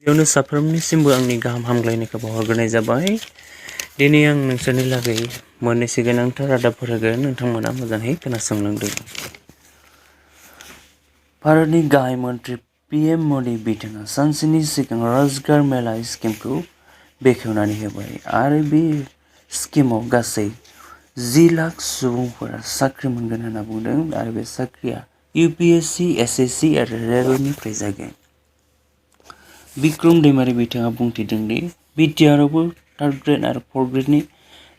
बेयावनो साफ्रोमनिसिमबो आंनि गाहाम हामग्लायनायखौ बावहरग्रोनाय जाबाय। दिनै आं नोंसोरनि लागै मोननैसो गोनांथार रादाबफोर होगोन, नोंथांमोना मोजाङै खोनासंलांदो। भारतनि गाहाय मन्त्रि PM मदि बिथाङा सानसेनि सिगां रोजगार मेला स्किमखौ बेखेवनानै होबाय आरो बे स्किमाव गासै 10 लाख सुबुंफोरा साख्रि मोनगोन होनना बुंदों आरो बे साख्रिया UPSC, SSC आरो रेलवेनिफ्राय जागोन। बिक्रम दैमारी बिथाङा बुंथिदों दि BTRआवबो 3rd ग्रेड आरो 4th ग्रेडनि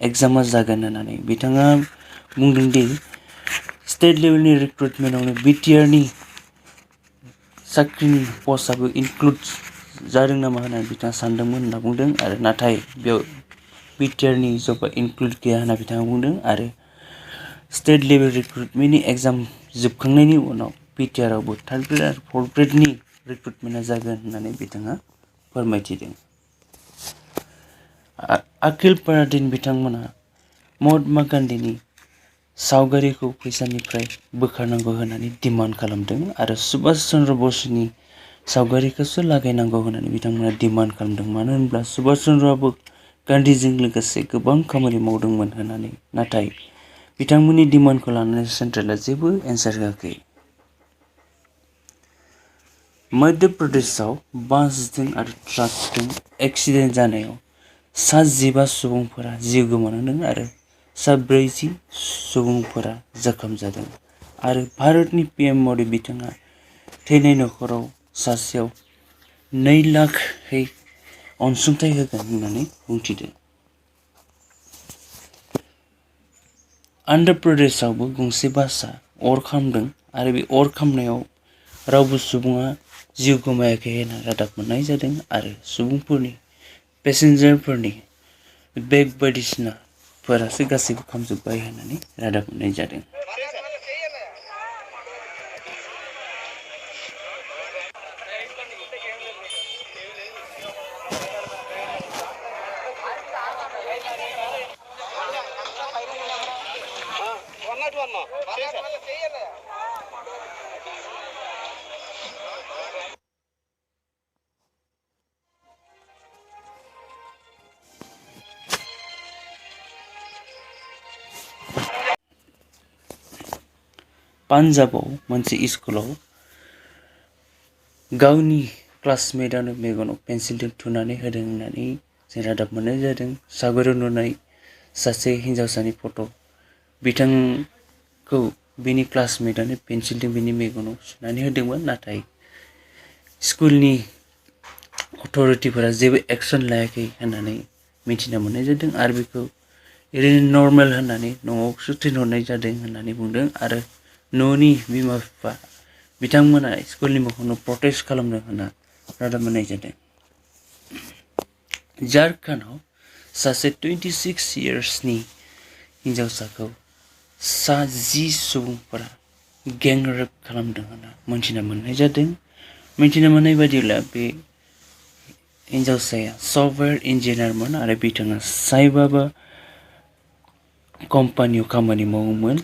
एग्जामा जागोन होननानै। बिथाङा बुंदों दि स्टेट लेभेलनि रिक्रुटमेन्टआवनो BTRनि साख्रिनि पस्टआबो इनक्लुड जादों नामा होननानै बिथाङा सानदोंमोन होनना बुंदों आरो नाथाय बेयाव BTRनि जबआ इनक्लुड गैया होनना बिथाङा बुंदों आरो स्टेट लेभेल रिक्रुटमेन्टनि एग्जाम जोबखांनायनि उनाव BTRआवबो 3rd ग्रेड आरो 4th ग्रेडनि रिक्रुटमेन्टआ जागोन होननानै बिथाङा फोरमायथिदों। अखिल पराधीन बिथांमोना महात्मा गान्धीनि सावगारिखौ फैसानिफ्राय बोखारनांगौ होननानै डिमान्ड खालामदों आरो सुभाष चन्द्र बसुनि सावगारिखौसो लागायनांगौ होननानै बिथांमोना डिमान्ड खालामदों। मानो होनब्ला सुभाष चन्द्रआबो गान्धीजों लोगोसे गोबां खामानि मावदोंमोन होननानै, नाथाय बिथांमोननि डिमान्डखौ लानानै सेन्ट्रेला जेबो एन्सार होआखै। मध्य प्रदेशआव बासजों आरो ट्राकजों एक्सिडेन्ट जानायाव 15 सुबुंफोरा जिउ गोमानांदों आरो 40 सुबुंफोरा जखम जादों आरो भारतनि PM मदि बिथाङा थैनाय नखराव सासेयाव 2 लाखहै अनसुंथाइ होगोन होननानै बुंथिदों। आन्ध्र प्रदेशआवबो गंसे बासआ अर खामदों आरो बे अर खामनायाव रावबो सुबुङा जिउ गोमायाखै होनना रादाब मोननाय जादों आरो सुबुंफोरनि पेसेन्जारफोरनि बेग बायदिसिनाफोरासो गासैबो खामजोब्बाय होननानै रादाब मोननाय जादों। पान्जाबाव मोनसे स्कुलाव गावनि क्लासमेटआनो मेगनाव पेन्सिलजों थुनानै होदों होननानै जों रादाब मोननाय जादों। सावगारियाव नुनाय सासे हिन्जावसानि फट', बिथांखौ बिनि क्लासमेटआनो पेन्सिलजों बिनि मेगनाव सुनानै होदोंमोन, नाथाय स्कुलनि अथ'रिटिफोरा जेबो एक्सन लायाखै होननानै मिथिना मोननाय जादों आरो बेखौ ओरैनो नर्मेल होननानै न'आवसो थिनहरनाय जादों होननानै बुंदों आरो न'नि बिमा बिफा बिथांमोना स्कुलनि मोखांनो प्रटेस्ट खालामदों होनना रादाब मोननाय जादों। झारखन्डआव सासे 26 इयार्सनि हिन्जावसाखौ 10 सुबुंफोरा गें रेप खालामदों होनना मिथिना मोननाय जादों। मिथिना मोननाय बायदिब्ला बे हिन्जावसाया सफ्टवेयर इन्जिनियारमोन आरो बिथाङा साई बाबा कम्पानियाव खामानि मावोमोन।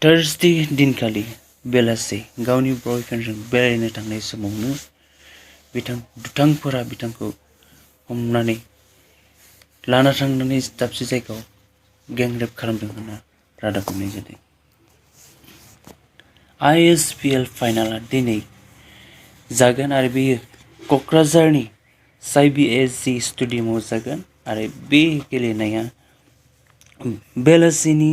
थार्सडे दिनखालि बेलासे गावनि बयफ्रेन्डजों बेरायनो थांनाय समावनो दुथांफोरा बिथांखौ हमनानै लाना थांनानै दाबसे जायगायाव गें रेप खालामदों होनना रादाब मोननाय जादों। ISPL फाइनाला दिनै जागोन आरो बेयो क'क्राझारनि CBSG स्टेडियामाव जागोन आरो बे गेलेनाया बेलासिनि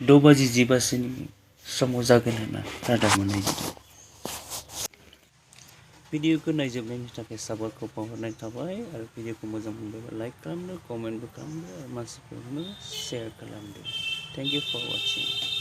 6:15 समाव जागोन होनना रादाब मोननाय जादों। भिडिअखौ नायजोबनायनि थाखाय साबायखर बावहरनाय थाबाय आरो भिडिअखौ मोजां मोनोबा लाइक खालामदो, कमेन्टबो खालामदो आरो मानसिफोरनो शेयार खालामदो। Thank you for वाचिं।